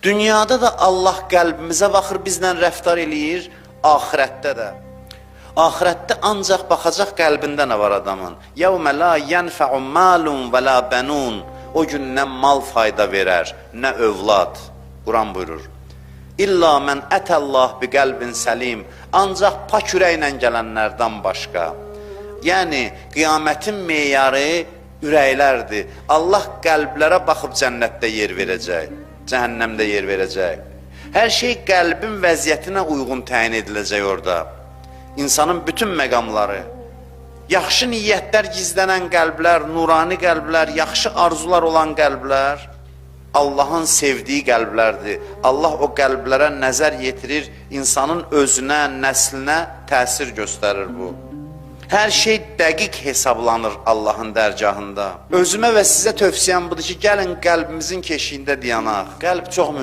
Dünyada da Allah qəlbimizə baxır, bizlə rəftar eləyir, axirətdə də. Axirətdə ancaq baxacaq qəlbində nə var adamın. Yevmə la yenfe'u malun və la benun. O gün nə mal fayda verər, nə övlad. Quran buyurur. İlla mən ətəllah bi qəlbin səlim. Ancaq pak ürəklə gələnlərdən başqa. Yəni qiyamətin meyarı ürəklərdir. Allah qəlblərə baxıb cənnətdə yer verəcək, cəhənnəmdə yer verəcək. Hər şey qəlbin vəziyyətinə uyğun təyin ediləcək orada. İnsanın bütün məqamları, yaxşı niyyətlər gizlənən qəlblər, nurani qəlblər, yaxşı arzular olan qəlblər Allahın sevdiyi qəlblərdir. Allah o qəlblərə nəzər yetirir, insanın özünə, nəslinə təsir göstərir bu. Hər şey dəqiq hesablanır Allahın dərgahında. Özümə və sizə tövsiyəm budur ki, gəlin qəlbimizin keşiyində dayanaq. Qəlb çox mühümdür.